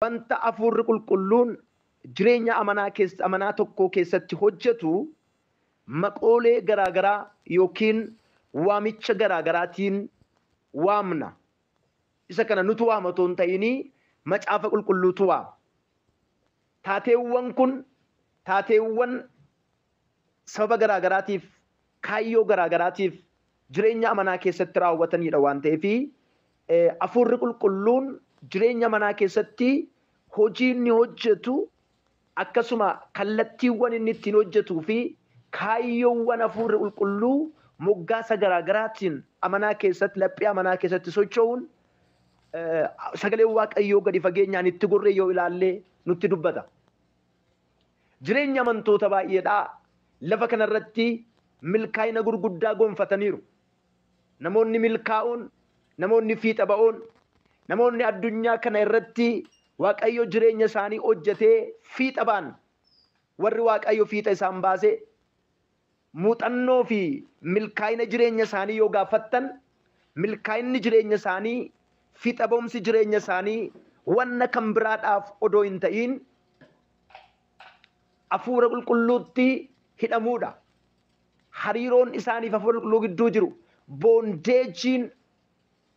Wanta Hafuurri Qulqulluun jireenya amanaa keessa amanaa tokkoo keessatti hojjetu maqoolee garaagaraa yookiin waamicha garaagaraatiin waamna. Isa kana nutu waama otoo hin ta'inii Macaafa Qulqulluutu waama. Taateewwan kun taateewwan sababa garaagaraatiif kaayyoo garaagaraatiif jireenya amanaa keessatti raawwatanidha waan ta'eef, Hafuurri Qulqulluun jireenya amanaa keessatti hojii inni hojjetu, akkasuma kallattiiwwan inni ittiin hojjetuu fi kaayyoowwan Hafuurri Qulqulluu moggaasa garaagaraatiin amanaa keessatti, laphee amanaa keessatti socho'uun sagalee Waaqayyoo gadi fageenyaan itti gorree yoo ilaalle nutti dubbata. Jireenya amantoota baay'eedhaa lafa kanarratti milkaa'ina gurguddaa gonfataniiru. Namoonni milkaa'uun, namoonni fiixa ba'uun, namoonni addunyaa kana irratti Waaqayyo jireenya isaanii hojjetee fiixa ba'an, warri Waaqayyo fiixa isaan baase, muuxannoo fi milkaa'ina jireenya isaanii yoo gaafattan, milkaa'inni jireenya isaanii, fiixa ba'umsi jireenya isaanii wanna kan biraadhaaf odoo hin ta'iin Hafuura Qulqulluutti hidhamuudha. Hariiroon isaaniif Hafuura Qulqulluu gidduu jiru, bondageiin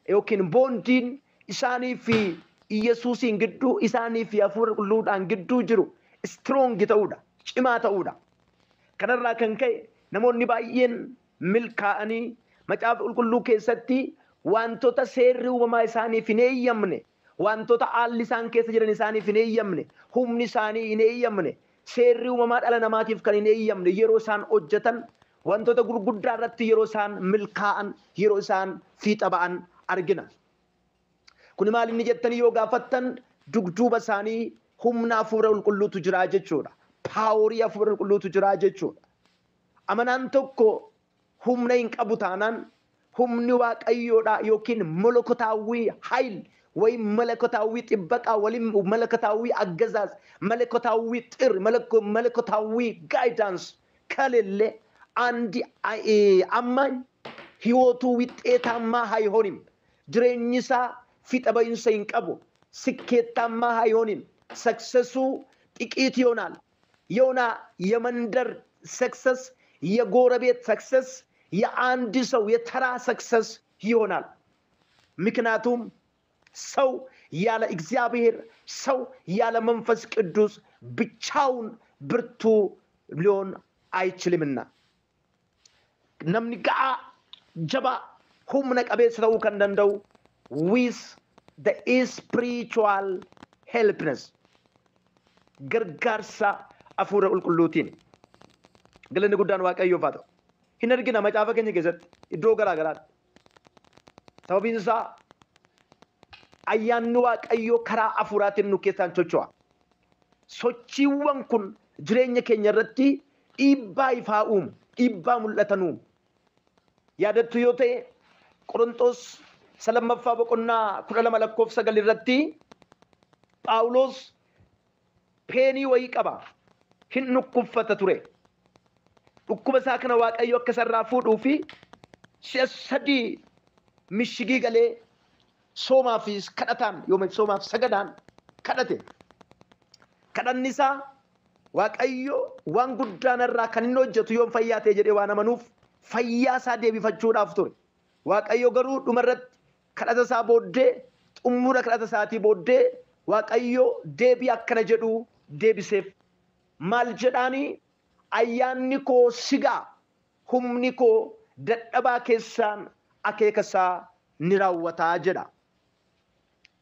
yookiin bondiin isaanii fi Iyyasuusiin gidduu, isaanii fi Hafuura Qulqulluudhaan gidduu jiru strong ta'uudha, cimaa ta'uudha. Kanarraa kan ka'e namoonni baay'een milkaa'anii Macaafa Qulqulluu keessatti wantoota seerri uumamaa isaaniif hin eeyyamne, wantoota haalli isaan keessa jiran isaaniif hin eeyyamne, humni isaanii hin eeyyamne, seerri uumamaa dhala namaatiif kan hin eeyyamne yeroo isaan hojjetan, wantoota gurguddaa irratti yeroo isaan milkaa'an, yeroo isaan fiixa ba'an argina. Kuni maal inni jettanii yoo gaafattan, dugduuba isaanii humna Hafuura Qulqulluutu jira jechuudha. Powerii Hafuura Qulqulluutu jira jechuudha. Amanaan tokko humna hin qabu taanaan, humni Waaqayyoodha yookiin መለኮታዊ ኃይል ወይም መለኮታዊ ጥበቃ ወይም መለኮታዊ አገዛዝ፣ መለኮታዊ ጥሪ፣ መለኮታዊ guidance ከሌለ አንድ አማኝ ህይወቱ ውጤታማ አይሆንም። Jireenyi isaa fiixa ba'iinsa hin qabu. ስኬታማ አይሆንም። Successኡ ጥቂት ይሆናል። የሆነ የመንደር success፣ የጎረቤት success፣ የአንድ ሰው የተራ success ይሆናል። ምክንያቱም ሰው ያለ እግዚአብሔር፣ ሰው ያለ መንፈስ ቅዱስ ብቻውን ብርቱ ሊሆን አይችልምና። Namni ga'aa, jabaa, humna qabeessa ta'uu kan danda'u with the spiritual helpness, gargaarsa Hafuura Qulqulluutiin. Galanni guddaan Waaqayyoof haa ta'u. Hin argina macaafa keenya keessatti iddoo garaa garaatti. Sababiin isaa ayyaanni Waaqayyoo karaa hafuuraatiin nu keessaan socho'a. Sochiiwwan kun jireenya keenya irratti dhiibbaa ifaa uumu, dhiibbaa mul'atan uumu. Yaadattu yoo ta'e, Qorontos isa lammaffaa boqonnaa 12 lakkoofsa 9 irratti Phaawulos painii wayii qaba. Hin dhukkubfata ture. Dhukkuba isaa kana Waaqayyo akka isarraa fuudhuu fi si'a sadii mishigii galee soomaa fi kadhataan, yooma soomaaf sagadaan kadhate. Kadhanni isaa Waaqayyo waan guddaa narraa kan inni hojjetu yoon fayyaa ta'e jedhee waan amanuuf fayyaa isaa deebifachuudhaaf ture. Waaqayyo garuu dhumarratti kadhata isaa booddee, xumura kadhata isaatii booddee, Waaqayyo deebii akkana jedhu deebiseef. Maal jedhaanii? "Ayyaanni koo si ga'a, humni koo dadhabaa keessaan akeeka isaa ni raawwataa" jedha.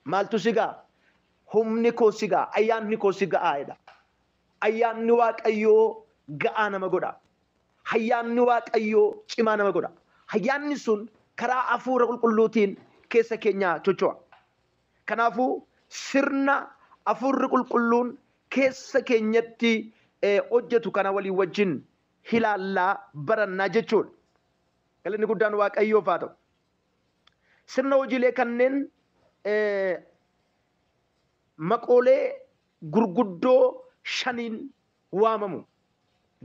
Maaltu si ga'a? Humni koo si ga'a, ayyaanni koo si ga'aa jedha. Ayyaanni Waaqayyoo ga'aa nama godha. Ayyaanni Waaqayyoo cimaa nama godha. Ayyaanni sun karaa Hafuura Qulqulluutiin keessa keenya socho'a. Kanaafuu sirna Hafuurri Qulqulluun keessa keenyatti hojjetu kana walii wajjin ilaallaa barannaa jechuudha. Galanni guddaan Waaqayyoof haa ta'u. Sirna hojiilee kanneen maqoolee gurguddoo shaniin waamamu.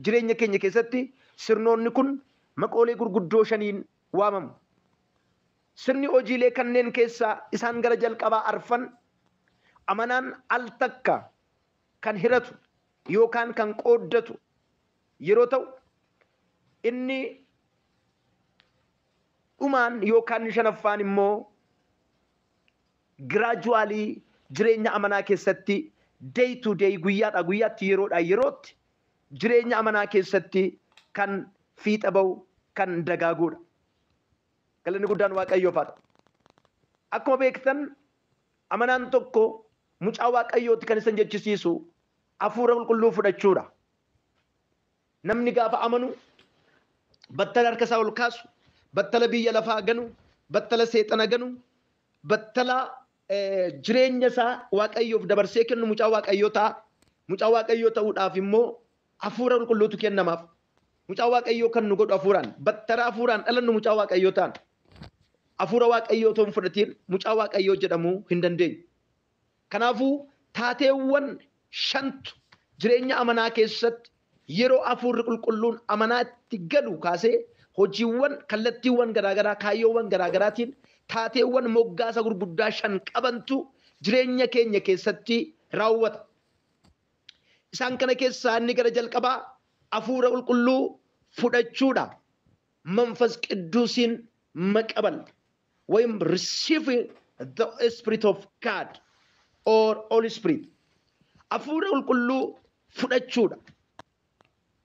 Jireenya keenya keessatti sirnoonni kun maqoolee gurguddoo shaniin waamamu. Sirni hojiilee kanneen keessaa isaan gara jalqabaa arfan Amanaan al takka kan hiratu yookaan kan qooddatu yeroo ta'u, inni dhumaan yookaan shanaffaan immoo gradually jireenya amanaa keessatti, day to day, guyyaadhaa guyyaatti, yeroodhaa yerootti jireenya amanaa keessatti kan fiixa ba'u, kan dagaaguudha. Galanni guddaan Waaqayyoof haa ta'u. Akkuma beektan, amanaan tokko mucaa Waaqayyooti kan isa jechisiisu hafuura qulqulluu fudhachuudha. Namni gaafa amanu battala harka isaa ol kaasu, battala biyya lafaa ganu, battala seexana ganu, battala jireenya isaa Waaqayyoof dabarsee kennu mucaa Waaqayyoo ta'a. Mucaa Waaqayyoo ta'uudhaaf immoo hafuura qulqulluutu kennamaaf. Mucaa Waaqayyoo kan nu godhu hafuuraan, battala hafuuraan dhalannu mucaa Waaqayyoo ta'an. Hafuura Waaqayyoo otoo hin fudhatiin mucaa Waaqayyoo jedhamuu hin dandeenyu. Kanaafuu taateewwan shantu jireenya amanaa keessatti yeroo hafuurri qulqulluun amanaatti galu kaasee hojiiwwan kallattiiwwan garaagaraa, kaayyoowwan garaagaraatiin taateewwan moggaasa gurguddaa shan qabantu jireenya keenya keessatti raawwata. Isaan kana keessaa inni gara jalqabaa hafuura qulqulluu fudhachuudha. መንፈስ ቅዱስን መቀበል ወይም receiving the Spirit of God or Holy Spirit. Hafuura qulqulluu fudhachuudha.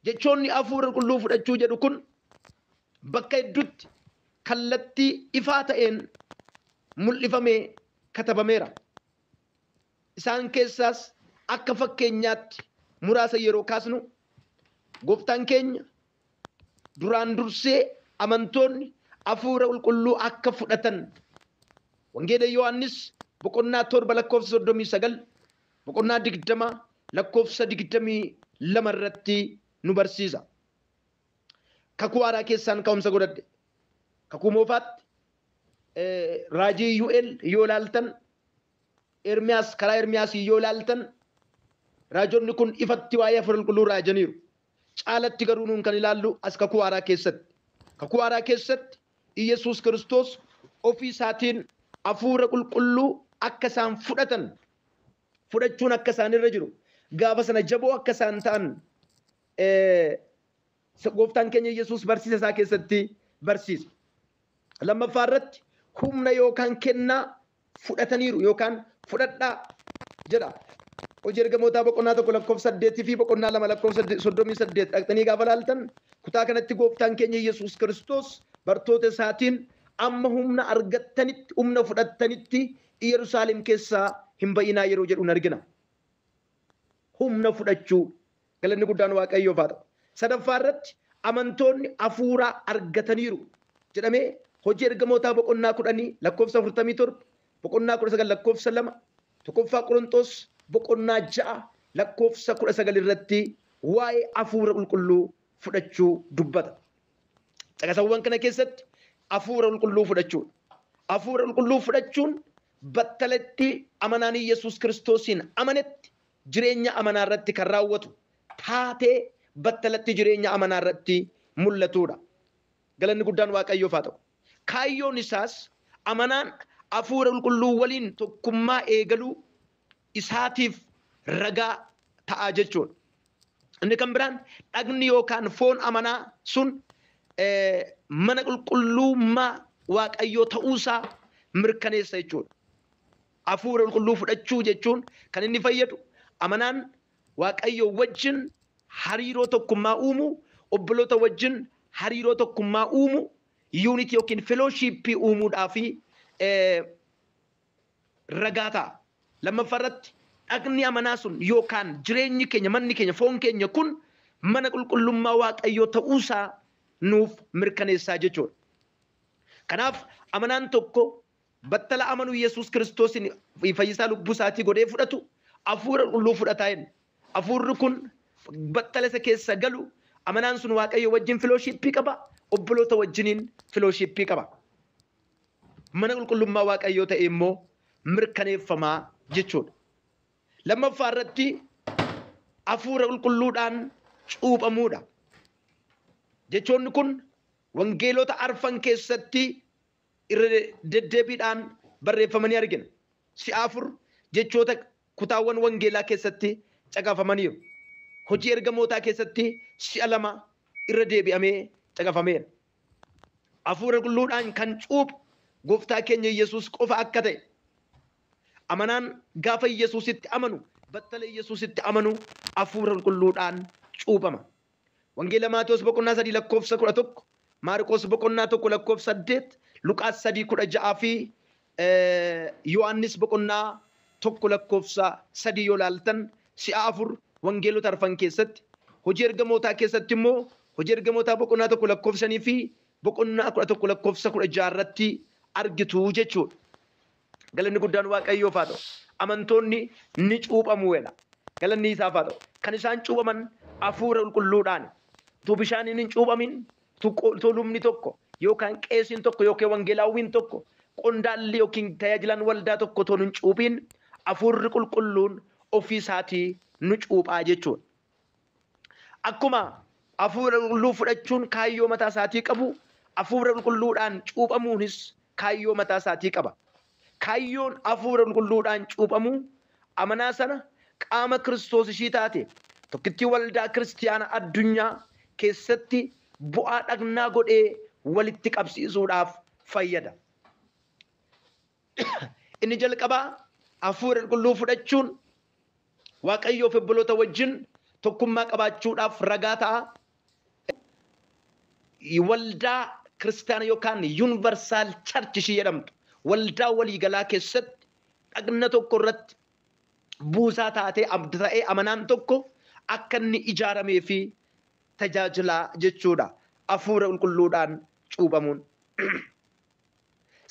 Jechoonni hafuura qulqulluu fudhachuu jedhu kun bakka hedduutti kallattii ifaa ta'een mul'ifamee katabameera. Isaan keessaas akka fakkeenyaatti muraasa yeroo kaasnu, gooftaan keenya duraan dursee amantoonni hafuura qulqulluu akka fudhatan Wangeela Yohaannis boqonnaa 7 lakkoofsa 39, boqonnaa 20 lakkoofsa 22 irratti nu barsiisa. Kakuu haaraa keessaan ka'umsa godhadhe. Kakuu moofaatti raajii Yu'eel yoo ilaaltan, Ermiyaas, karaa Ermiyaas yoo ilaaltan, raajonni kun ifatti waa'ee hafuura qulqulluu raajaniiru. Caalatti garuu nuun kan ilaallu as kakuu haaraa keessatti. Kakuu haaraa keessatti Iyyasuus Kiristoos ofii isaatiin hafuura qulqulluu akka isaan fudhatan, fudhachuun akka isaan irra jiru, gaafa sana jaboo akka isaan ta'an gooftaan keenya Iyyasuus barsiisa isaa keessatti barsiisa. Lammaffaa irratti humna yookaan kennaa fudhataniiru yookaan fudhadhaa jedha. Hojii Ergamootaa boqonnaa 1 lakkoofsa 8 fi boqonnaa 2 lakkoofsa 38 dhaqxanii gaafa laaltan, kutaa kanatti gooftaan keenya Iyyasuus Kiristoos bartoota isaatiin amma humna argattanitti, humna fudhattanitti Yerusaalem keessaa hin ba'inaa yeroo jedhu argina. Humna fudhachuu, galanni guddaan Waaqayyoof haa ta'u. Sadaffaa irratti amantoonni hafuura argataniiru jedhamee Hojii Ergamootaa boqonnaa 10 lakkoofsa 47, boqonnaa 19 lakkoofsa 2, 1ffaa Qorontos boqonnaa 6 lakkoofsa 19 irratti waa'ee hafuura qulqulluu fudhachuu dubbata. Caqasawwan kana keessatti hafuura qulqulluu fudhachuudha. Hafuura qulqulluu fudhachuun battalatti amanaan Yesuus Kiristoosiin amanetti jireenya amanaa irratti kan raawwatu taatee battalatti jireenya amanaa irratti mul'atudha. Galanni guddaan Waaqayyoof haa ta'u. Kaayyoon isaas amanaan hafuura qulqulluu waliin tokkummaa eegaluu isaatiif ragaa ta'aa jechuudha. Inni kan biraan dhagni yookaan foon amanaa sun mana qulqullummaa Waaqayyoo ta'uusaa mirkaneessa jechuudha. Hafuura qulqulluu fudhachuu jechuun kan inni fayyadu amanaan Waaqayyoo wajjin hariiroo tokkummaa uumuu, obboloota wajjin hariiroo tokkummaa uumuu, unity yookiin fellowship uumuudhaa fi ragaa ta'a. Lammaffaa irratti dhagni amanaa sun yookaan jireenyi keenya, manni keenya, foon keenya kun mana qulqullummaa Waaqayyoo ta'uusaa nuuf mirkaneessaa jechuudha. Kanaaf amanaan tokko battala amanuu Yesuus Kiristoosiin fayyisaa lubbuu isaatii godhee fudhatu hafuura qulqulluu fudhataa jenna. Hafuurri kun battala isa keessa galu amanaan sun Waaqayyo wajjin fellowship qaba, obboloota wajjiniin fellowship qaba. Mana qulqullummaa Waaqayyoo ta'e immoo mirkaneeffamaa jechuudha. Lammaffaa irratti hafuura qulqulluudhaan cuuphamuudha. Jechoonni kun wangeelota arfan keessatti irra deddeebiidhaan barreeffamanii argina. Si'a afur jechoota kutaawwan wangeelaa keessatti caqafamaniiru. Hojii ergamootaa keessatti si'a 2 irra deebi'amee caqafameera. Hafuura qulqulluudhaan kan cuuphu gooftaa keenya Yesuus qofa akka ta'e amanaan gaafa Yesuusitti amanu, battala Yesuusitti amanu hafuura qulqulluudhaan cuuphama. Wangeela Maatewos boqonnaa 3 lakkoofsa 11, Maarqos boqonnaa 1 lakkoofsa 8, Luqaas 3:16 fi Yohaannis boqonnaa 1 lakkoofsa 3 yoo ilaaltan si'a 4 wangeelota arfan keessatti, hojii ergamootaa keessatti immoo hojii ergamootaa boqonnaa 1 lakkoofsa 5 fi boqonnaa 11 lakkoofsa 16 irratti argitu jechuudha. Galanni guddaan Waaqayyoof haa ta'u. Amantoonni ni cuuphamu jedha. Galanni isaaf haa ta'u. Kan isaan cuuphaman hafuura qulqulluudhaan. Utuu bishaaniin hin cuuphamin, utuu lubni tokko yookaan qeesiin tokko yookaan wangeelaawwiin tokko qondaalli yookiin tajaajilaan waldaa tokko otoo hin cuuphin hafuurri qulqulluun ofii isaatii nu cuuphaa jechuudha. Akkuma hafuura qulqulluu fudhachuun kaayyoo mataa isaatii qabu, hafuura qulqulluudhaan cuuphamuunis kaayyoo mataa isaatii qaba. Kaayyoon hafuura qulqulluudhaan cuuphamuu amanaa sana qaama Kiristoos ishii taate tokkittii waldaa kiristiyaana addunyaa keessatti bu'aa dhagnaa godhee walitti qabsiisuudhaaf fayyada. Inni jalqabaa hafuura qulqulluu fudhachuun Waaqayyoof obboloota wajjin tokkummaa qabaachuudhaaf ragaa ta'a. Waldaa kiristiyaana yookaan yuunivarsaal charchi ishii jedhamtu waldaa waliigalaa keessatti dhagna tokko irratti buusaa taatee abdi ta'ee amanaan tokko akka inni ijaaramee fi tajaajilaa jechuudha. Hafuura qulqulluudhaan cuuphamuun.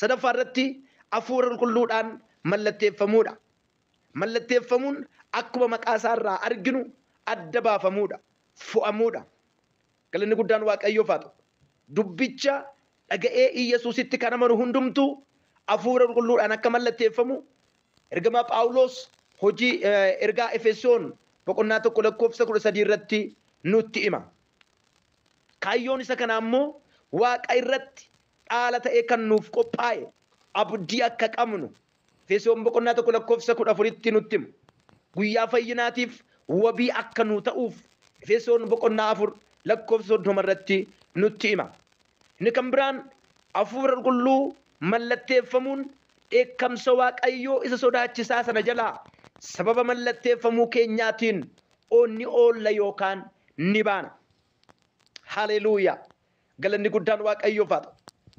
Sadaffaa irratti hafuura qulqulluudhaan mallatteeffamuudha. Mallatteeffamuun akkuma maqaa isaa irraa arginu adda baafamuudha, fo'amuudha. Galanni guddaan Waaqayyoof haa ta'u. Dubbicha dhaga'ee Iyyasuusitti kan amanu hundumtuu hafuura qulqulluudhaan akka mallatteeffamu ergamaa Phaawulos hojii ergaa Efesoon boqonnaa 1 lakkoofsa 13 irratti nutti hima. Kaayyoon isa kanaa immoo Waaqa irratti dhaala ta'ee kan nuuf qophaa'e abdii akka qabnu Efesoon boqonnaa 1 lakkoofsa 14tti nutti hima. Guyyaa fayyinaatiif wabii akka nuu ta'uuf Efesoon boqonnaa 4 lakkoofsa 30 irratti nutti hima. Inni kan biraan hafuura qulqulluu mallatteeffamuun dheekkamsa Waaqayyoo isa sodaachisaa sana jalaa sababa mallatteeffamuu keenyaatiin ni oolla yookaan ni baana. Haleluuyaa! Galanni guddaan Waaqayyoof haa ta'u.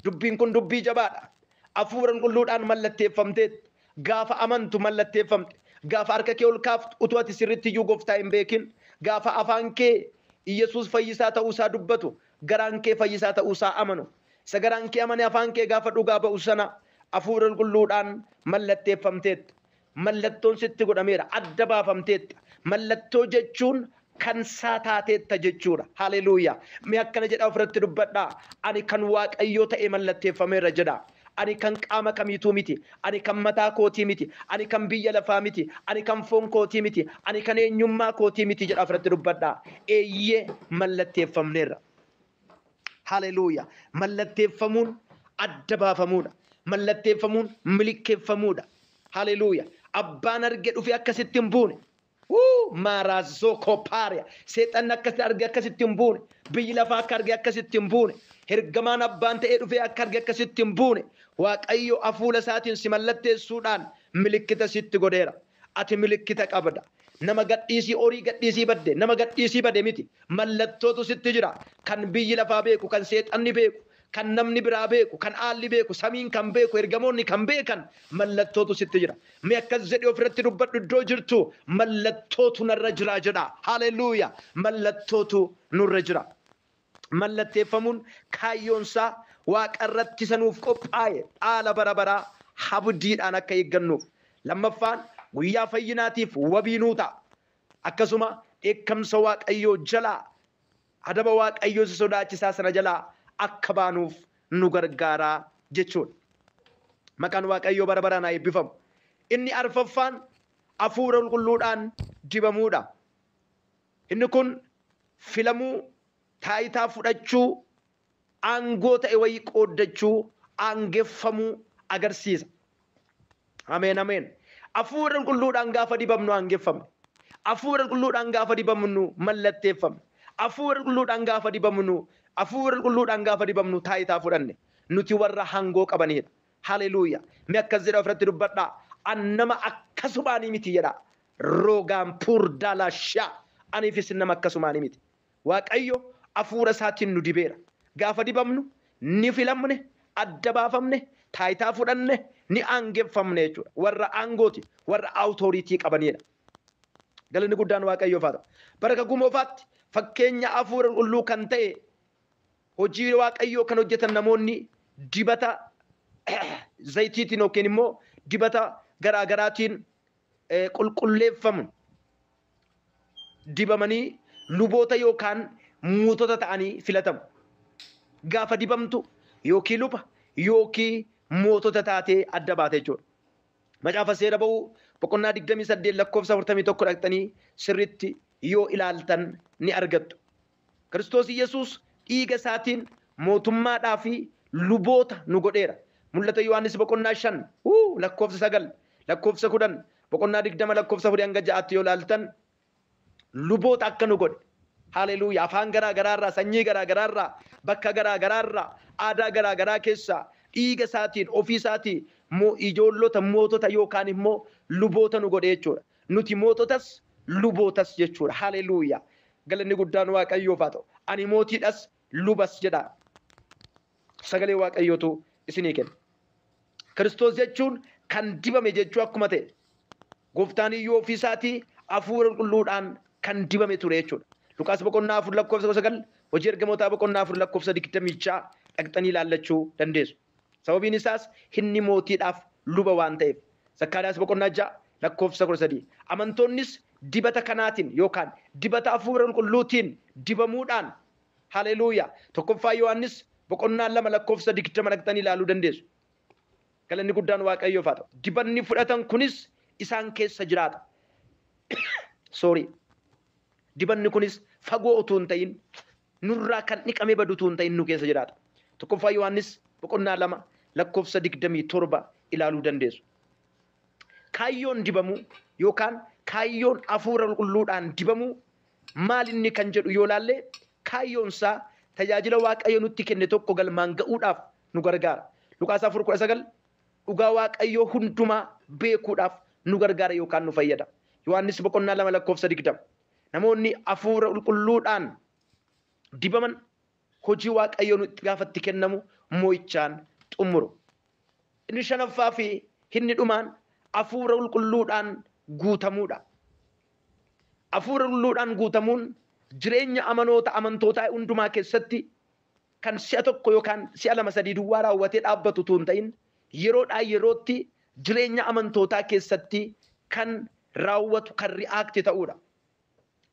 Dubbiin kun dubbii jabaadha. Hafuura qulqulluudhaan mallatteeffamteetti. Gaafa amantu mallatteeffamte. Gaafa harka kee ol kaaftu utuu ati sirriitti iyyuu gooftaa hin beekin. Gaafa afaan kee Iyyasuus fayyisaa ta'uusaa dubbatu, garaan kee fayyisaa ta'uusaa amanu. Isa garaan kee amane afaan kee gaafa dhugaa ba'u sana hafuura qulqulluudhaan mallatteeffamteetta. Mallattoon sitti godhameera. Adda baafamteetta. Mallattoo jechuun kan isaa taateetta jechuudha. Haleluuyaa. Mee akkana jedhaa ofirratti dubbadhaa. Ani kan Waaqayyoo ta'e mallatteeffameera jedhaa. Ani kan qaama kamiituu miti. Ani kan mataa kootii miti. Ani kan biyya lafaa miti. Ani kan foon kootii miti. Ani kan eenyummaa kootii miti jedhaa ofirratti dubbadhaa. Eeyyee mallatteeffamneerra. Haleluuyaa. Mallatteeffamuun adda baafamuudha. Mallatteeffamuun milikkeeffamuudha. Haleluuyaa. Abbaan arge dhufee akkasitti hin buune. Maaraazoo kooppaariya. Seexanni akkasitti arge akkasitti hin buune. Biyyi lafaa akka arge akkasitti hin buune. Ergamaan abbaan ta'ee dhufee akka arge akkasitti hin buune. Waaqayyo hafuura isaatiin si mallatteessuudhaan milikkita sitti godheera. Ati milikkita qabda. Nama gadhiisii horii gadhiisii badde, nama gadhiisii bade miti. Mallattootu sitti jira. Kan biyyi lafaa beeku, kan seexanni beeku, kan namni biraa beeku, kan haalli beeku, samiin kan beeku, ergamoonni kan beekan mallattootu sitti jira. Mee akkas jedhee ofirratti dubbadhu iddoo jirtu mallattootu narra jira jedha. Haleluuyaa. Mallattootu nurra jira. Mallatteeffamuun kaayyoonsaa Waaqa irratti isa nuuf qophaa'e dhaala bara baraa abdiidhaan akka eeggannuuf. Lammaffaan guyyaa fayyinaatiif wabii nuu ta'a. Akkasuma dheekkamsa Waaqayyoo jalaa adaba Waaqayyoo isa sodaachisaa sana jalaa akka baanuuf nu gargaaraa jechuudha. Maqaan Waaqayyoo bara baraan haa eebbifamu. Inni arfaffaan hafuura qulqulluudhaan dibamuudha. Inni kun filamuu, taayitaa fudhachuu, aangoo ta'e wayii qooddachuu, aangeffamuu agarsiisa. Ameen ameen. Hafuura qulqulluudhaan gaafa dibamnu aangeffamne. Hafuura qulqulluudhaan gaafa dibamnu mallatteeffamne. Hafuura qulqulluudhaan gaafa dibamnu, hafuura qulqulluudhaan gaafa dibamnu taayitaa fudhanne. Nuti warra hangoo qabanidha. Haleluuyaa. Mee akkas jedha ofirratti dubbadhaa. An nama akkasumaanii miti jedha. Roogaan puurdaalashaa. Aniifis nama akkasumaanii miti. Waaqayyo hafuura isaatiin nu dibeera. Gaafa dibamnu ni filamne, adda baafamne, taayitaa fudhanne, ni aangeffamne jechuudha. Warra aangooti, warra authority qabanidha. Galanni guddaan Waaqayyoof haa ta'u. Bara kakuu moofaatti fakkeenya hafuura qulqulluu kan ta'e hojii Waaqayyoo kan hojjetan namoonni dibata zayitiitiin yookiin immoo dibata garaa garaatiin qulqulleeffamu dibamanii luboota yookaan mootota ta'anii filatamu. Gaafa dibamtu yookiin luba yookiin mootota taatee adda baate jechuudha. Macaafa seera ba'uu boqonnaa 28 lakkoofsa 41 dhaqxanii sirriitti yoo ilaaltan ni argattu. Kiristoos Yesuus dhiiga isaatiin mootummaadhaa fi luboota nu godheera. Mul'ata Yohaannis boqonnaa 5 lakkoofsa 9 lakkoofsa 10 boqonnaa 20 lakkoofsa 4 hanga 6 yoo ilaaltan luboota akka nu godhe. Haleluuyaa. Afaan garaa garaarraa, sanyii garaa garaarraa, bakka garaa garaarraa, aadaa garaa garaa keessaa dhiiga isaatiin ofii isaatii ijoollota mootota yookaan immoo luboota nu godhe jechuudha. Nuti moototas lubootas jechuudha. Haleluuyaa. Galanni guddaan Waaqayyoof haa ta'u. Ani mootiidhas lubas jedha. Sagalee Waaqayyootu isinii kenna. Kiristoos jechuun kan dibame jechuu akkuma ta'e gooftaan iyyuu ofii isaatii hafuura qulqulluudhaan kan dibame ture jechuudha. Luqaas boqonnaa 4 lakkoofsa 9, hojii ergamootaa boqonnaa 4 lakkoofsa 26 dhaqxanii ilaallachuu dandeessu. Sababiin isaas inni mootiidhaaf luba waan ta'eef. Zakkaariyaas boqonnaa 6 lakkoofsa 13. Amantoonnis dibata kanaatiin yookaan dibata hafuura qulqulluutiin dibamuudhaan haleluuyaa. Tokkoffaa Yohaannis boqonnaa 2 lakkoofsa 20 dhaqxanii ilaaluu dandeessu. Galanni guddaan Waaqayyoof haa ta'u. Dibanni fudhatan kunis isaan keessa jiraata. Sorry. Dibanni kunis fagoo utuu hin ta'in, nurraa kan dhiqamee badu utuu hin ta'in nu keessa jiraata. Tokkoffaa Yohaannis boqonnaa 2 lakkoofsa 27 ilaaluu dandeessu. Kaayyoon dibamuu yookaan kaayyoon hafuura qulqulluudhaan dibamuu maal inni kan jedhu yoo ilaalle kaayyoon isaa tajaajila Waaqayyo nutti kenne tokko galmaan ga'uudhaaf nu gargaara. Luqaas 4:19 dhugaa Waaqayyoo hundumaa beekuudhaaf nu gargaara yookaan nu fayyada. Yohaannis boqonnaa 2 lakkoofsa 20. Namoonni hafuura qulqulluudhaan dibaman hojii Waaqayyoo nutti gaafatti kennamu moo'ichaan xumuru. Inni shanaffaa fi inni dhumaan hafuura qulqulluudhaan guutamuudha. Hafuura qulqulluudhaan guutamuun jireenya amanoota amantootaa hundumaa keessatti kan si'a tokko yookaan si'a lama sadii duwwaa raawwatee dhaabbatu utuu hin ta'in yeroodhaa yerootti jireenya amantootaa keessatti kan raawwatu kan ri'aakti ta'uudha.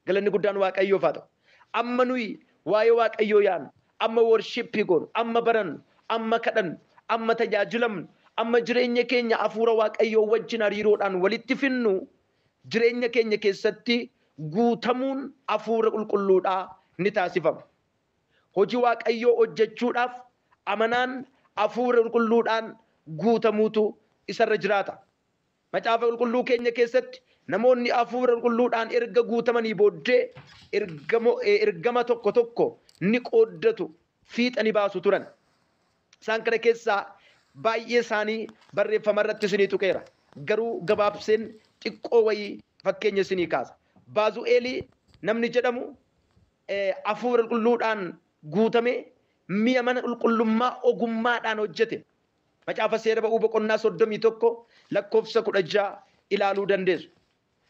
Galanni guddaan Waaqayyoof haa ta'u. Amma nuyi waa'ee Waaqayyoo yaadnu, amma worshippii goonu, amma barannu, amma kadhannu, amma tajaajilamnu, amma jireenya keenya hafuura Waaqayyoo wajjin hariiroodhaan walitti finnu jireenya keenya keessatti guutamuun hafuura qulqulluudhaa ni taasifama. Hojii Waaqayyoo hojjechuudhaaf amanaan hafuura qulqulluudhaan guutamuutu isarra jiraata. Macaafa qulqulluu keenya keessatti namoonni hafuura qulqulluudhaan erga guutamanii booddee ergama tokko tokko ni qooddatu, fiixa ni baasu turan. Isaan kana keessaa baay'ee isaanii barreeffama irratti isinii tuqeera. Garuu gabaabseen xiqqoo wayii fakkeenya isinii kaasa. Baazu'eelii namni jedhamu hafuura qulqulluudhaan guutame mi'a mana qulqullummaa ogummaadhaan hojjete. Macaafa seera ba'uu boqonnaa 31 lakkoofsa 16 ilaaluu dandeessu.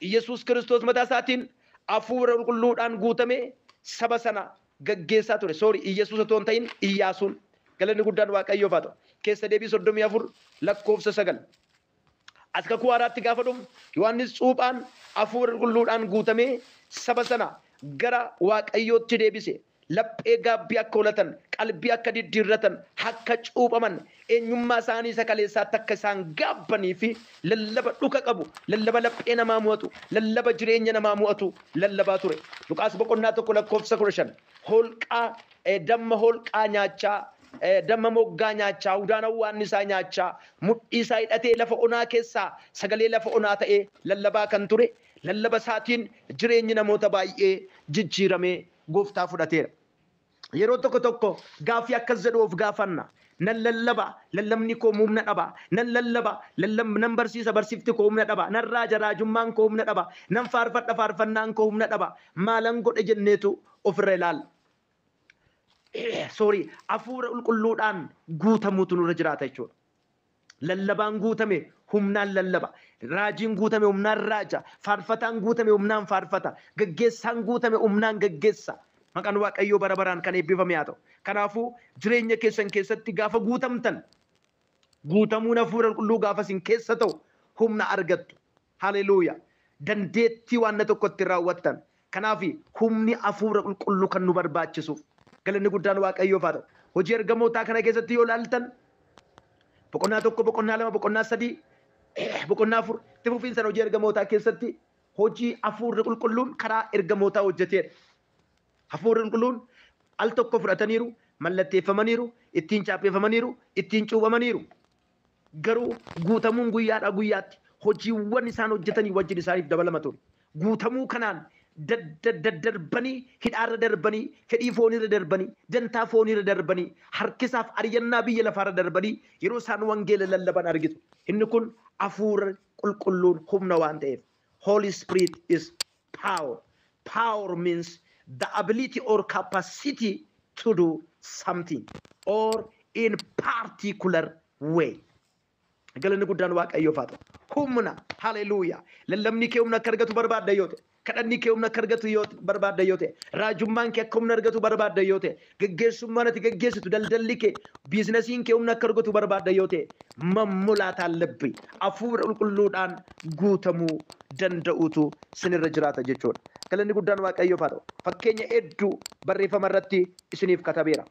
Iyyasuus Kiristoos mataa isaatiin hafuura qulqulluudhaan guutame saba sana gaggeessaa ture. Sorry, Iyyasuus otoo hin ta'in Iyyaasuun. Galanni guddaan Waaqayyoof haa ta'u. Keessa deebii 34 lakkoofsa 9. As kakuu haaraatti gaafa dhufu Yohaannis cuuphaan hafuura qulqulluudhaan guutamee saba sana gara Waaqayyootti deebise. Laphee gaabbii akka holatan, qalbii akka diddiirratan, akka cuuphaman, eenyummaa isaanii isa kaleessaatti akka isaan gaabbanii fi lallaba dhuka qabu, lallaba laphee namaa mo'atu, lallaba jireenya namaa mo'atu lallabaa ture. Luqaas boqonnaa 1 lakkoofsa 15. Holqaa damma holqaa nyaachaa Damma moggaa nyaachaa, udaan awwaannisaa nyaachaa, mudhii isaa hidhatee lafa onaa keessaa sagalee lafa onaa ta'ee lallabaa kan ture, lallaba isaatiin jireenyi namoota baay'ee jijjiiramee gooftaa fudhateera. Yeroo tokko tokko gaaffii akkas jedhu of gaafanna. Nan lallaba, lallabni koo humna dhaba. Nan lallaba, nan barsiisa, barsiifti koo humna dhaba. Nan raaja, raajummaan koo humna dhaba. Nan faarfadha, faarfannaan koo humna dhaba. Maalan godhe jenneetu ofirra ilaalla. Sorry, hafuura qulqulluudhaan guutamuutu nurra jiraata jechuudha. Lallabaan guutame humnaan lallaba. Raajiin guutame humnaan raaja. Faarfataan guutame humnaan faarfata. Gaggeessaan guutame humnaan gaggeessa. Maqaan Waaqayyoo bara baraan kan eebbifame haa ta'u. Kanaafuu jireenya keessan keessatti gaafa guutamtan, guutamuun hafuura qulqulluu gaafa isin keessa ta'u humna argattu. Haleluuyaa. Dandeettii waan tokkotti raawwattan. Kanaaf humni hafuura qulqulluu kan nu barbaachisuuf. Galanni guddaan Waaqayyoof haa ta'u. Hojii ergamootaa kana keessatti yoo ilaaltan boqonnaa 1, boqonnaa 2, boqonnaa 3, boqonnaa 4 itti fufiinsan hojii ergamootaa keessatti hojii hafuurri qulqulluun karaa ergamootaa hojjeteedha. Hafuurri qulqulluun al tokko fudhataniiru, mallatteeffamaniiru, ittiin chaappeffamaniiru, ittiin cuuphamaniiru. Garuu guutamuun guyyaadhaa guyyaatti hojiiwwan isaan hojjetanii wajjin isaaniif dabalama ture. Guutamuu kanaan daddarbanii, hidhaarra darbanii, fedhii fooniirra darbanii, dantaa fooniirra darbanii, harkisaaf ari'annaa biyya lafaarra darbanii yeroo isaan wangeela lallaban argitu. Inni kun hafuura qulqulluun humna waan ta'eef. Holy Spirit is power. Power means the ability or capacity to do something or in particular way. Galanni guddaan Waaqayyoof haa ta'u. Humna, haleluuyaa. Lallabni kee humna akka argatu barbaadda yoo ta'e, kadhanni kee humna akka argatu yoo barbaadda yoo ta'e, raajummaan kee akka humna argatu barbaadda yoo ta'e, gaggeessummaan ati gaggeessitu, daldalli kee, biizinasiin kee humna akka argatu barbaadda yoo ta'e, mammulaataa labbi hafuura qulqulluudhaan guutamuu danda'utu sinirra jiraata jechuudha. Galanni guddaan Waaqayyoof haa ta'u. Fakkeenya hedduu barreeffama irratti isiniif katabeera.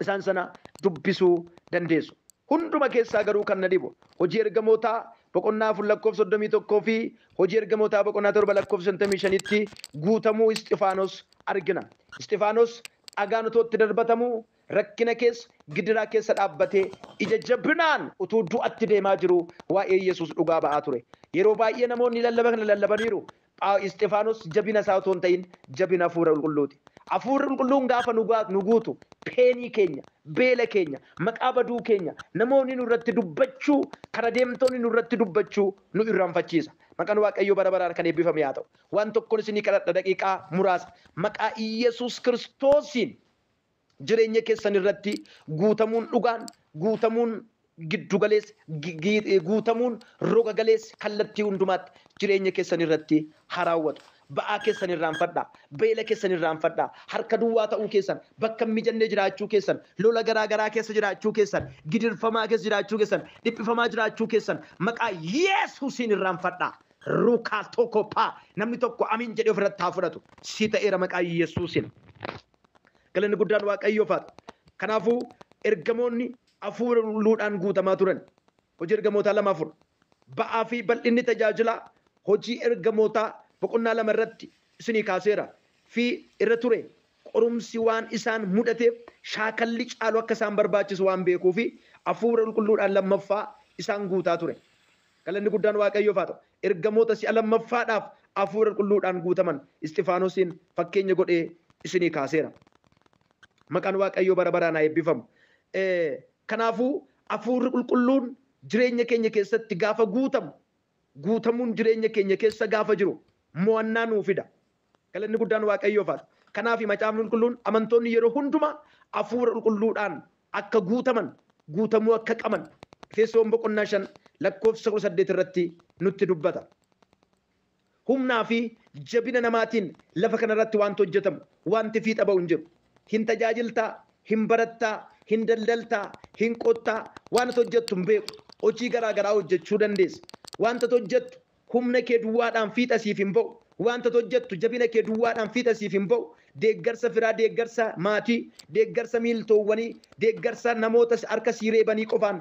Isaan sana dubbisuu dandeessu. Hunduma keessaa garuu kan na dhibu hojii ergamootaa boqonnaa 4 lakkoofsa 31 fi hojii ergamootaa boqonnaa 7 lakkoofsa 55tti guutamuu Isxifaanos argina. Isxifaanos dhagaan utuu itti darbatamu rakkina keessa gidiraa keessa dhaabbatee ija jabinaan utuu du'atti deemaa jiru waa'ee Yesuus dhugaa ba'aa ture. Yeroo baay'ee namoonni lallaba kana lallabaniiru. Isxifaanos jabina isaa otoo hin ta'in jabina hafuura qulqulluuti. Hafuurri qulqulluun gaafa nu guutu peenii keenya, beela keenya, maqaa baduu keenya, namoonni nurratti dubbachuu, kara deemtonni nurratti dubbachuu nu irraanfachiisa. Maqaan Waaqayyoo bara baraan kan eebbifame haa ta'u. Waan tokkoon isinii kadhadha daqiiqaa muraasa. Maqaa Iyyasuus Kiristoosiin jireenya keessan irratti guutamuun dhugaan, guutamuun giddu galeessa, guutamuun roga galeessa kallattii hundumaatti jireenya keessan irratti haa raawwatu. Ba'aa keessan irraanfadhaa, beela keessan irraanfadhaa, harka duwwaa ta'uu keessan, bakka hin mijannee jiraachuu keessan, lola garaa garaa keessa jiraachuu keessan, gidirfamaa keessa jiraachuu keessan, dhiphifamaa jiraachuu keessan maqaa Yesuusiin irraanfadhaa. Rukaa tokko paa namni tokko amiin jedhee ofirratti haa fudhatu. Si ta'eera maqaa Yesuusiin. Galanni guddaan Waaqayyoof haa ta'u. Kanaafuu ergamoonni hafuura qulqulluudhaan guutamaa turan. Hojii ergamootaa 2:4. Ba'aa fi bal'inni tajaajilaa hojii ergamootaa boqonnaa 2 irratti isinii kaaseera. Fi irra ture qorumsi waan isaan mudateef shaakalli caalu akka isaan barbaachisu waan beekuu fi hafuura qulqulluudhaan lammaffaa isaan guutaa ture. Galanni guddaan Waaqayyoof haa ta'u. Ergamoota si'a lammaffaadhaaf hafuura qulqulluudhaan guutaman Isxifaanosiin fakkeenya godhee isinii kaaseera. Maqaan Waaqayyoo bara baraan haa eebbifamu. Kanaafuu hafuurri qulqulluun jireenya keenya keessatti gaafa guutamu, guutamuun jireenya keenya keessa gaafa jiru mo'annaa nuu fida. Galanni guddaan Waaqayyoof haa ta'u. Kanaaf macaafni qulqulluun amantoonni yeroo hundumaa hafuura qulqulluudhaan akka guutaman, guutamuu akka qaban Efesoon boqonnaa 5 lakkoofsa 18 irratti nutti dubbata. Humnaa fi jabina namaatiin lafa kanarratti wanti hojjetamu, wanti fiixa ba'u hin jiru. Hin tajaajiltaa, hin barattaa, hin daldaltaa, hin qottaa, waan ati hojjettu hin beeku. Hojii garaa garaa hojjechuu dandeessa. Wanta ati hojjettu humna kee duwwaadhaan fiixa siif hin ba'u. Wanta ati hojjettu jabina kee duwwaadhaan fiixa siif hin ba'u. Deeggarsa firaa, deeggarsa maatii, deeggarsa miiltoowwanii, deeggarsa namoota harka sii reebanii qofaan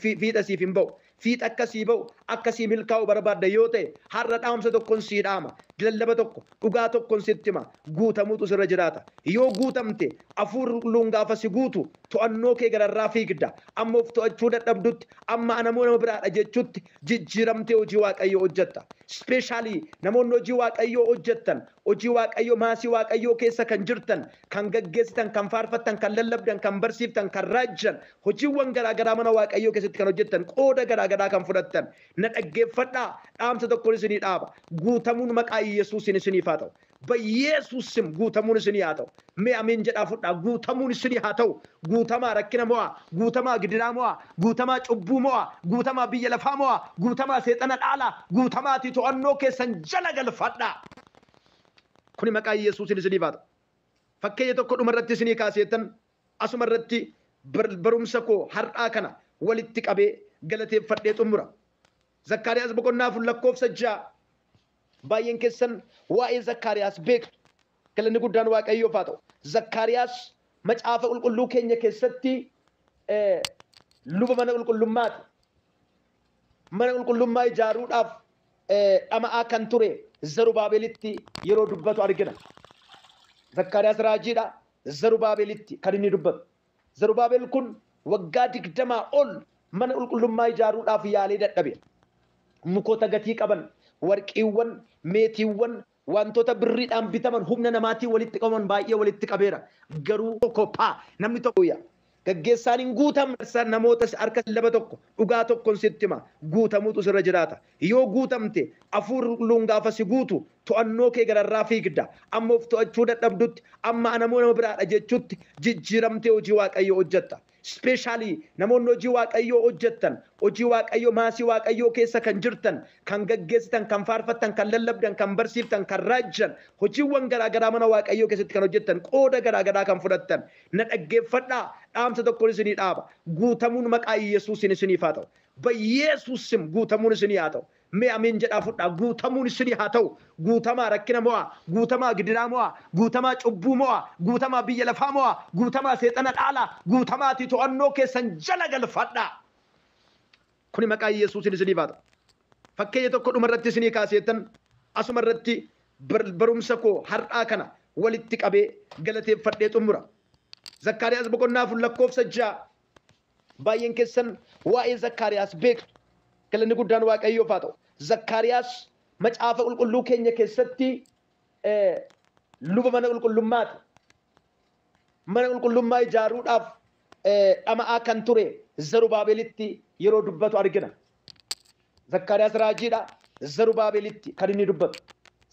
fiixa siif hin ba'u. Fiixa akka sii ba'u Akka sii milkaa'u barbaadda yoo ta'e, har'a dhaamsa tokkoon sii dhaama. Lallaba tokko, dhugaa tokkoon sitti hima. Guutamuutu sirra jiraata. Yoo guutamte, hafuurri qulqulluun gaafa si guutu to'annoo kee gararraa fiigda. Amma of to'achuu dadhabdutti, amma anamoo nama biraadha jechuutti jijjiiramtee hojii Waaqayyoo hojjetta. Especially namoonni hojii Waaqayyoo hojjettan, hojii Waaqayyoo, maasii Waaqayyoo keessa kan jirtan, kan gaggeessitan, kan faarfattan, kan lallabdan, kan barsiiftan, kan raajjan, hojiiwwan garaagaraa mana Waaqayyoo keessatti kan hojjettan, qooda garaagaraa kan fudhattan, na dhaggeeffadhaa, dhaamsa tokkoon isinii dhaaba. Guutamuun maqaa Yesuusin isiniif haa ta'u. በኢየሱስ ስም guutamuun isinii haa ta'u. Mee amiin jedhaa fudhaa. Guutamuun isinii haa ta'u. Guutamaa rakkina mo'aa, guutamaa gidiraa mo'aa, guutamaa cubbuu mo'aa, guutamaa biyya lafaa mo'aa, guutamaa seexana dhaalaa, guutamaatii to'annoo keessan jala galfadhaa. Kuni maqaa Yesuusin isiniif haa ta'u. Fakkeenya tokko dhuma irratti isinii kaaseetan asuma irratti barumsa koo har'aa kana walitti qabee galateeffadhee xumura. Zakkaariyaas boqonnaa 4 lakkoofsa 6. Baay'een keessan waa'ee Zakkaariyaas beektu. Galanni guddaan Waaqayyoof haa ta'u. Zakkaariyaas macaafa qulqulluu keenya keessatti luba mana qulqullummaati. Mana qulqullummaa ijaaruudhaaf dhama'aa kan ture Zarubaabelitti yeroo dubbatu argina. Zakkaariyaas raajiidha. Zarubaabelitti kan inni dubbatu. Zarubaabel kun waggaa 20 ol mana qulqullummaa ijaaruudhaaf yaalee dadhabe. Mukoota gatii qaban, warqiiwwan, meetiiwwan, wantoota birriidhaan bitaman, humna namaatiin walitti qabaman baay'ee walitti qabeera. Garuu tokko namni tokko gaggeessaan hin guutamne namoota harka laba tokko, dhugaa tokkoon sitti hima. Guutamuutu sirra jiraata. Yoo guutamte, hafuurri qulqulluun gaafa si guutu to'annoo kee gararraa fiigda. Amma of to'achuu dadhabdutti, amma anamoo nama biraadha jechuutti jijjiiramtee hojii Waaqayyoo hojjetta. Especially namoonni hojii Waaqayyoo hojjettan, hojii Waaqayyoo, maasii Waaqayyoo keessa kan jirtan, kan gaggeessitan, kan faarfattan, kan lallabdan, kan barsiiftan, kan raajjan, hojiiwwan garaagaraa mana Waaqayyoo keessatti kan hojjettan, qooda garaagaraa kan fudhattan, na dhaggeeffadhaa, dhaamsa tokkoon isinii dhaaba. Guutamuun maqaa Yesuusin isiniif haa ta'u. በኢየሱስ ስም guutamuun isinii haa ta'u. Mee amiin jedhaa fudhaa. Guutamuun isinii haa ta'u. Guutamaa rakkina mo'aa, guutamaa gidiraa mo'aa, guutamaa cubbuu mo'aa, guutamaa biyya lafaa mo'aa, guutamaa seexana dhaalaa, guutamaatii to'annoo keessan jala galfadhaa. Kuni maqaa Yesuusin isiniif haa ta'u. Fakkeenya tokko dhuma irratti isinii kaaseetan asuma irratti barumsa koo har'aa kana walitti qabee galateeffadhee xumura. Zakkaariyaas boqonnaa 4 lakkoofsa 6. Baay'een keessan waa'ee Zakkaariyaas beektu. Galanni guddaan Waaqayyoof haa ta'u. Zakkaariyaas macaafa qulqulluu keenya keessatti luba mana qulqullummaati. Mana qulqullummaa ijaaruudhaaf dhama'aa kan ture Zarubaabelitti yeroo dubbatu argina. Zakkaariyaas raajiidha. Zarubaabelitti kan inni dubbatu.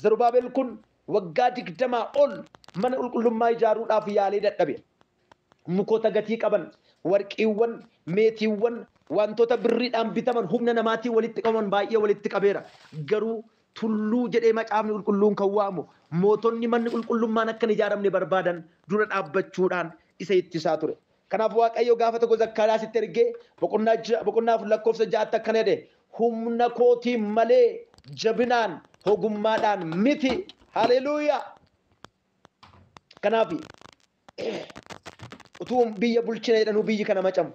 Zarubaabel kun waggaa 20 ol mana qulqullummaa ijaaruudhaaf yaalee dadhabe. Mukoota gatii qaban, warqiiwwan, meetiiwwan, wantoota birriidhaan bitaman, humna namaatiin walitti qabaman baay'ee walitti qabeera. Garuu tulluu jedhee macaafni qulqulluun kan waamu mootonni manni qulqullummaan akka hin ijaaramne barbaadan dura dhaabbachuudhaan isa ittisaa ture. Kanaaf Waaqayyo gaafa tokko Zakkaariyaasitti ergee boqonnaa 4 lakkoofsa 6tti akkana jedhe: humna kootiin malee jabinaan ogummaadhaan miti. Haleluuyaa! Kanaaf utuu biyya bulchina jedhanuu biyyi kana macamu.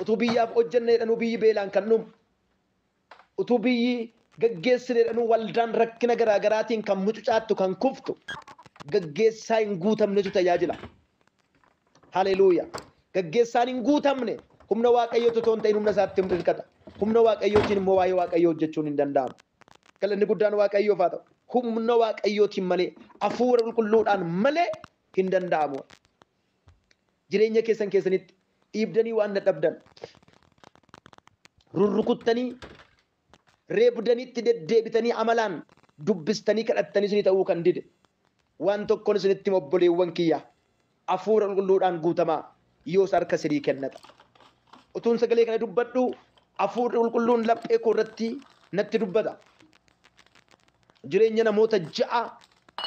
Utuu biyyaaf hojjenna jedhanuu biyyi beelaan kan dhumu. Utuu biyyi gaggeessina jedhanuu waldaan rakkina garaagaraatiin kan mucucaattu, kan kuftu, gaggeessaa hin guutamnetu tajaajila. Haleluuyaa! Gaggeessaan hin guutamne humna Waaqayyootu otoo hin ta'in humna isaatti hirkata. Humna Waaqayyootiin immoo waa'ee Waaqayyoo hojjechuun hin danda'amu. Galanni guddaan Waaqayyoof haa ta'u. Humna Waaqayyootiin malee, hafuura qulqulluudhaan malee hin danda'amu. Jireenya keessan keessanitti dhiibdanii waan dadhabdan, rurrukuttanii, reebdaniitti deddeebitanii, amalaan dubbistanii, kadhattanii isinii ta'uu kan dide, waan tokkoon isinitti obboleewwan kiyya, hafuura qulqulluudhaan guutamaa, yoos harka isinii kennata. Utuun sagalee kana dubbadhu hafuurri qulqulluun laphee koo irratti natti dubbata. Jireenya namoota 6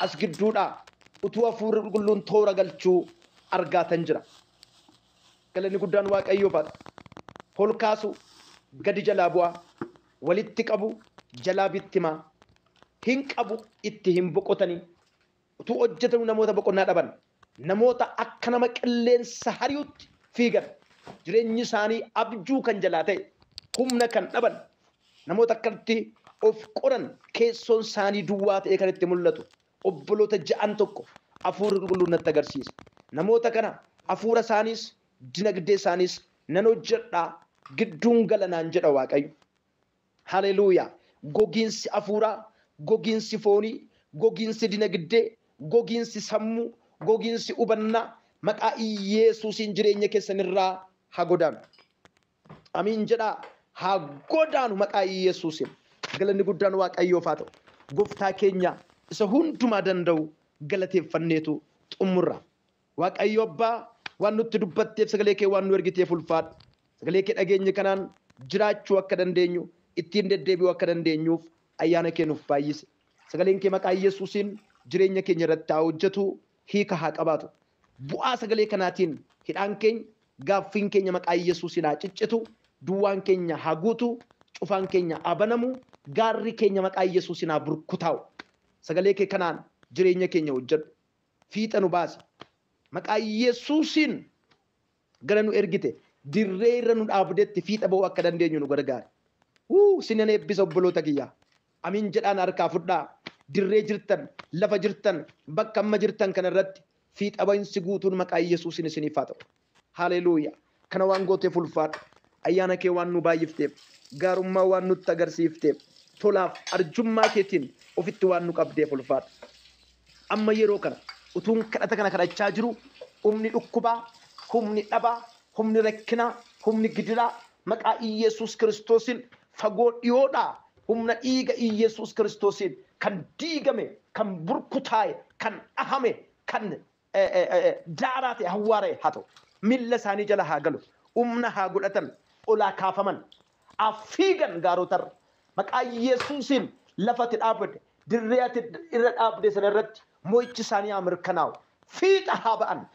as gidduudhaa utuu hafuurri qulqulluun toora galchuu argaatan jira. Galanni guddaan Waaqayyoof haa ta'u. Ol kaasu gadi jalaa bu'aa, walitti qabu jalaa bittimaa, hin qabu itti hin boqotanii, utuu hojjetanuu namoota boqonnaa dhaban, namoota akka nama qilleensa hari'utti fiigan, jireenyi isaanii abjuu kan jalaa ta'e. Humna kan dhaban, namoota akkatti of qoran, keessoon isaanii duwwaa ta'e kan itti mul'atu obboloota 6 tokko hafuurri qulqulluun natti agarsiisa. Namoota kana hafuura isaaniis dinagdee isaaniis nan hojjedhaa gidduun gala naan jedha Waaqayyo. Haleluuyaa! Gogiinsi hafuuraa, gogiinsi foonii, gogiinsi dinagdee, gogiinsi sammuu, gogiinsi hubannaa maqaa Iyeesuusiin jireenya keessanirraa haa godaanu. Amiin jedhaa, haa godaanu maqaa Iyeesuusiin. Galanni guddaan Waaqayyoof haa ta'u. Gooftaa keenya isa hundumaa danda'u galateeffanneetu xumurra. Waaqayyo Abbaa, waan nutti dubbatteef sagalee kee waan nu ergiteef ulfaadhu. Sagalee kee dhageenye kanaan jiraachuu akka dandeenyu, ittiin deddeebi'uu akka dandeenyuuf ayyaana kee nuuf baay'ise. Sagaleen kee maqaa Iyesuusiin jireenya keenya irratti haa hojjetu, hiika haa qabaatu. Bu'aa sagalee kanaatiin hidhaan keenya, gaaffiin keenya maqaa Iyesuusiin haa ciccitu, duwwaan keenya haa guutu, cufaan keenya haa banamu, gaarri keenya maqaa Iyesuusiin haa burkutaa'u. Sagalee kee kanaan jireenya keenya hojjedhu. Fiixa nu baasi. Maqaa Iyesuusiin gara nu ergite, dirree irra nu dhaabdetti fiixa ba'uu akka dandeenyu nu gargaari. Sinan eebbisa obboloota kiyyaa. Amiin jedhaan harkaa fudhaa. Dirree jirtan, lafa jirtan, bakka amma jirtan kanarratti fiixa ba'iinsi guutuun maqaa Iyesuusiin isiniif haa ta'u. Haleluuyaa. Kana waan gooteef ulfaadhu. Ayyaana kee waan nu baay'ifteef, gaarummaa waan nutti agarsiifteef, tolaaf arjummaa keetiin ofitti waan nu qabdeef ulfaadhu. Amma yeroo kana utuun kadhata kana kadhachaa jiru, humni dhukkubaa, humni dhabaa, humni rakkinaa, humni gidiraa maqaa Iyesuus Kiristoosiin fagoo dhiyoodhaa humna dhiiga Iyesuus Kiristoosiin kan diigame, kan burkutaa'e, kan dhahame, kan daaraa ta'e hawwaara'e haa ta'u. Miilla isaanii jala haa galu, humna haa godhatan, olaa kaafaman, haa fiigan gaarotarra. Maqaa Iyesuusiin lafa ati dhaabde, dirree ati irra dhaabde sana irratti mo'ichi isaanii haa mirkanaa'u. Fiixa haa ba'an.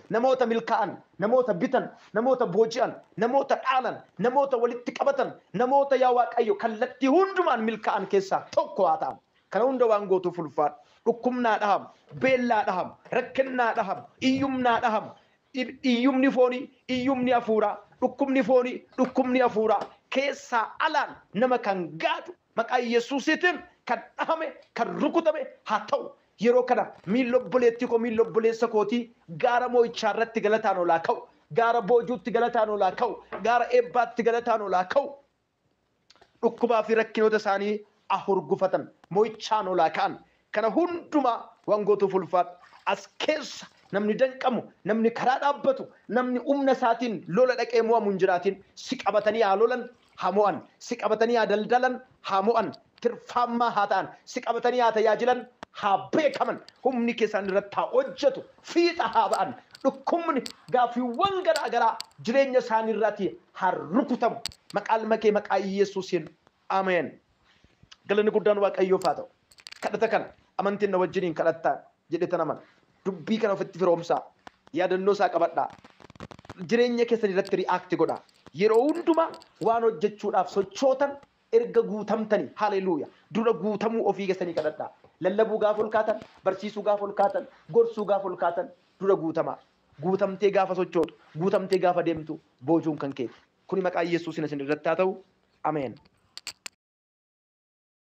Namoota milkaa'an, namoota bitan, namoota booji'an, namoota dhaalan, namoota walitti qabatan, namoota yaa Waaqayyo kallattii hundumaan milkaa'an keessaa tokko haa ta'an. Kana hunda waan gootuuf ulfaadhu. Dhukkubnaa dhahamu, beellaa dhahamu, rakkinnaa dhahamu, iyyumnaa dhahamu, iyyumni foonii, iyyumni hafuuraa, dhukkubni foonii, dhukkubni hafuuraa keessaa alaan nama kan gaadu maqaa Iyesuusiitiin kan dhahame, kan rukutame haa ta'u. Yeroo kana miilla obboleettii koo, miilla obboleessa kootii gaara moo'ichaa irratti galataan olaa ka'u, gaara boojuutti galataan olaa ka'u, gaara eebbaatti galataan olaa ka'u. Dhukkubaa fi rakkinoota isaanii ahurgufatan, moo'ichaan olaa ka'an. Kana hundumaa waan gootuuf ulfaadhu. As keessa namni danqamu, namni karaa dhaabbatu, namni humna isaatiin lola dhaqee mo'amu hin jiraatin. Si qabatanii haa lolan, haa mo'an. Si qabatanii haa daldalan, haa mo'an. Tirfaammaa haa ta'an. Si qabatanii haa tajaajilan, haa beekaman. Humni keessan irratti haa hojjetu, fiixa haa ba'an. Dhukkubni gaaffiiwwan garaa garaa jireenya isaanii irratti haa rukutamu. Maqaa ilma kee maqaa Iyesuusiin ameen. Galanni guddaan Waaqayyoof haa ta'u. Kadhata kana amantiin na wajjiniin kadhattaa jedhetan amana. Dubbii kana ofitti firoomsaa. Yaadannoo isaa qabadhaa. Jireenya keessan irratti ri'aakti godhaa. Yeroo hundumaa waan hojjechuudhaaf sochootan erga guutamtanii, haleluuya, dura guutamuu ofii keessanii kadhadhaa. Lallabuu gaafa ol kaatan, barsiisuu gaafa ol kaatan, gorsuu gaafa ol kaatan dura guutamaa. Guutamtee gaafa sochootu, guutamtee gaafa deemtu boojuun kan keeti. Kuni maqaa Iyesuusiin isin irratti haa ta'u. Ameen.